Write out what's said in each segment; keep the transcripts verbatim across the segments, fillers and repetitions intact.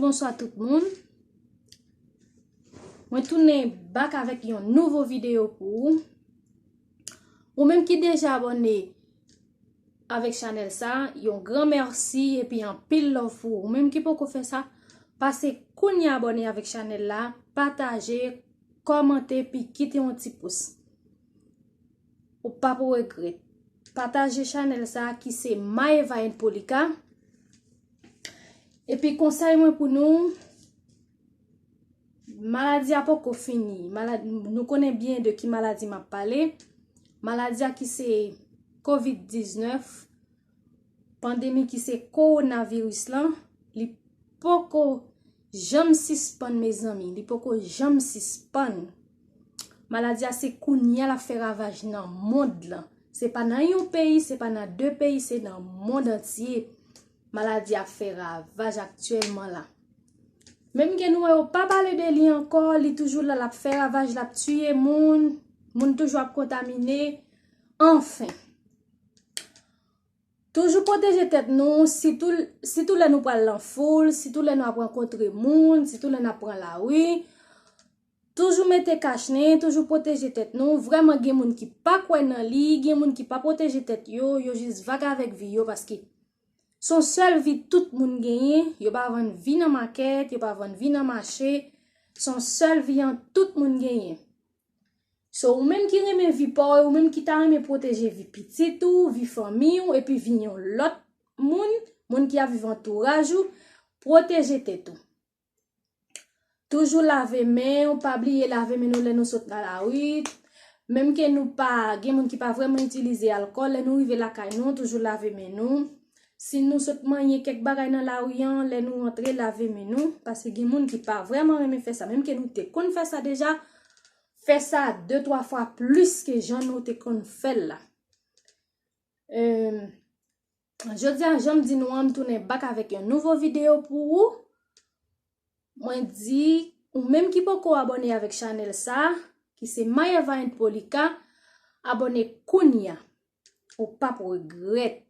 Bonswa tout moun. Mwen tounen back avèk yon nouvo videyo pou ou. Ou menm ki deja abòne avèk chanèl sa, yon gran mèsi epi anpil love pou ou. Ou menm ki poko fè sa, pase kounye a abòne avèk chanèl la, pataje, kòmante, epi kite yon ti pous. Ou p ap regrèt. Pataje chanèl sa ki se Maeva and Polika. Epi konsèy mwen pou nou, maladi a poko fini. Malad-, nou konnen byen de ki maladi m ap pale. Maladi a ki se kovid diznèf, pandemi ki se kowonaviris lan, li poko janm sispann, mezanmi. Li poko janm sispann. Maladi a se kounye a l ap fè ravaj nan mond lan. Se pa nan yon peyi, se pa nan de peyi, se nan mond antye. Maladi a ap fè ravaj aktyèlman la. Menm ke nou wè yo pa pale de li ankò, li toujou la, l ap fè ravaj, l ap tiye moun, moun toujou ap kontamine. Anfen. Toujou pwoteje tèt nou, sitou, sitou lè nou pral nan foul, sitou lè nou ap rankontre moun, sitou lè n ap pran lari. Toujou mete kach nen, toujou pwoteje tèt nou. Vrèman, gen moun ki pa kwè nan li, gen moun ki pa pwoteje tèt yo, yo jis vag avèk vi yo, paske se yon sèl vi tout moun genyen, yo pa vann vi nan makèt, yo pa vann vi nan mache, se yon sèl vi an tout moun genyen. So, ou menm ki renmen vi pa w, ou menm ki ta renmen pwoteje vi pitit ou, vi fanmi w, epi vi yon lòt moun, moun ki ap viv antouraj ou, pwoteje tèt ou. Toujou lave men w, pa bliye lave men nou lè nou sot nan lari. Menm ke nou pa, gen moun ki pa vrèman itilize alkòl, lè nou rive lakay nou, toujou lave men nou. Si nou sot manyen kèk bagay nan lari an, lè nou rantre, lave men nou, paske gen moun ki pa vrèman renmen fè sa. Menm ke nou te konn fè sa deja, fè sa de, twa fwa plis ke jan nou te konn fè l la. Em, Jodi a, jan m di nou an, m tounen back avèk yon nouvo videyo pou ou. Mwen di, ou menm ki poko abòne avèk chanèl sa, ki se Maeva and Polika, abòne kounye a. Ou p ap regrèt.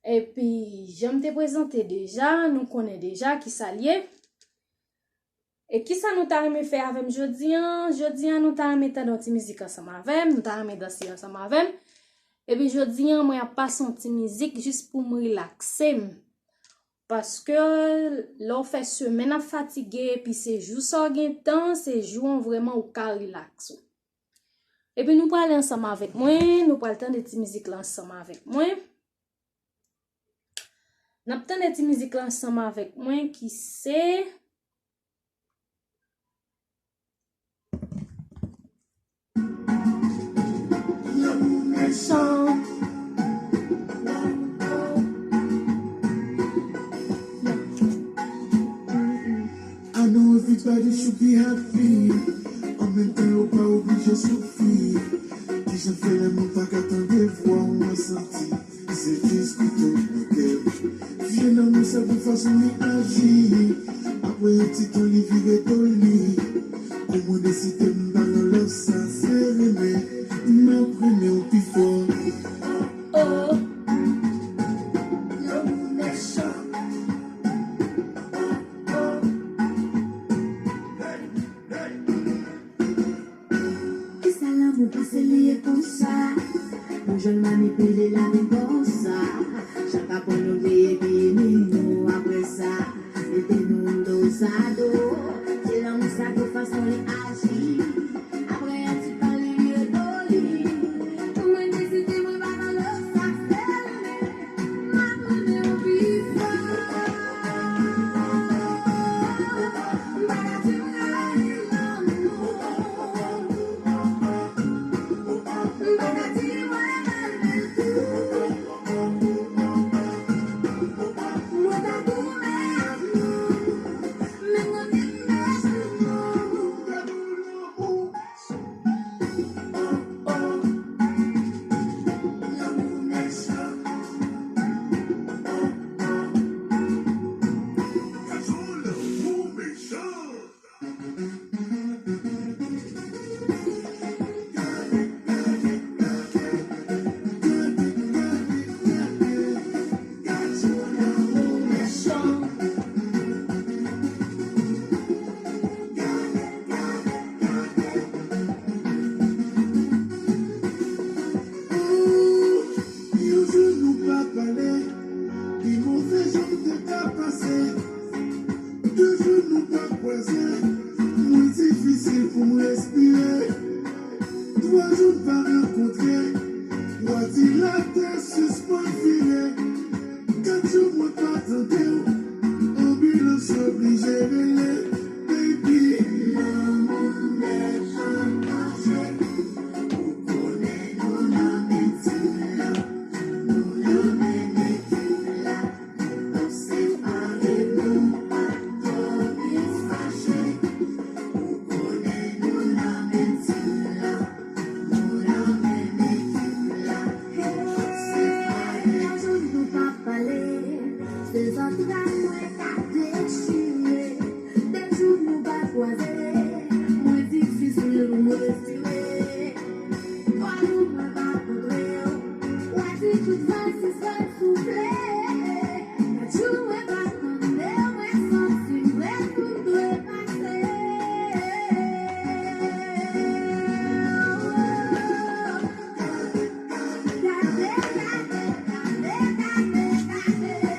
Epi, jan m te prezante deja, nou konnen deja kisa l ye. E kisa nou ta renmen fè avè m jodi an? Jodi an, nou ta renmen tande yon ti mizik ansanm avè m, nou ta renmen danse ansanm avè m. Epi jodi an, mwen ap pase yon ti mizik jis pou m rilakse m. Paske lè w fè semèn ap fatige, epi se jou sa w gen tan, se jou an vrèman ou ka rilaks ou. Epi nou prale ansanm avèk mwen, nou pral tande ti mizik la ansanm avèk mwen. N ap tande ti mizik la ansanm avèk mwen ki se Lanmou mechan. I know everybody should be happy. An menm tan, yo pa oblije soufri. Kijan fè lè mwen pa ka tande vwa w, mwen santi se jis koute nan kè m. Vye lanmou sa pou fason li aji. Apre yon ti tan li vire do li. Pou mwen deside m ba l love sa se renmen. M ap renmen w pi fò. Oh, oh. Lanmou mechan. Oh, oh. Kisa lanmou pase li ye konsa? Pou jan l manipile lavi konsa. Chak apre nou bliye bini nou apre sa. Mete nou do sa do. Se lanmou sa ki fason li aji. Apre yon ti tan li vire do li. Pou mwen deside mwen pa nan love sa se renmen. Te ka pase de jou nou pa kwaze, mwen difisil pou m respire. Twa jou n pa rankontre, w a di latè sispann vire. Kat jou mwen pa tande w, anbilans oblije rele. Baby, lanmou met an danje. Ou konnen nou nan menm tim la, nou nan menm ekip la. Separe nou pa dòmi fache. Ou konnen nou nan menm tim la, nou nan menm ekip la. Separe. Yon jou nou pa pale, se zòt rad mwen ka dechire. De jou nou pa kwaze, mwen difisil pou mwen respire. Twa jou mwen pa kontre w, w a di tout van sispann soufle. Kat jou mwen pa tande w, mwen santi m prè pou m trepase. Gade, gade, gade, gade, gade.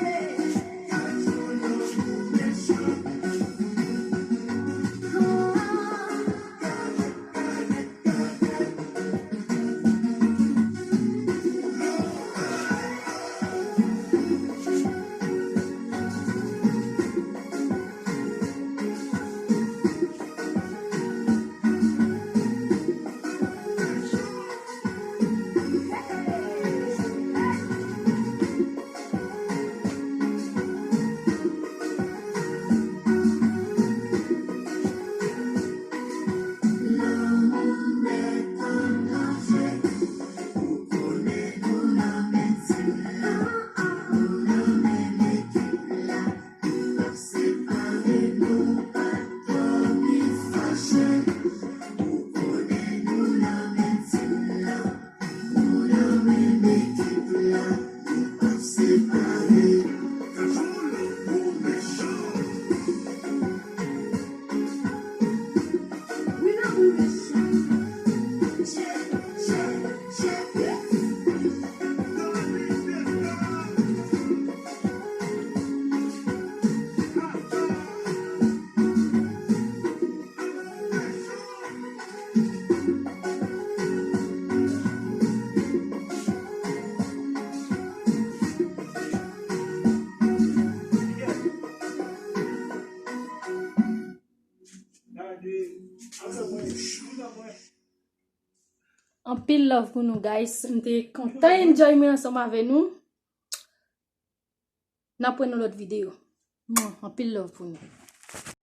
Anpil love pou nou, guys. M te kontan enjoy mwen ansanm avè nou. N ap wè nan lòt videyo. Mwen, anpil love pou nou.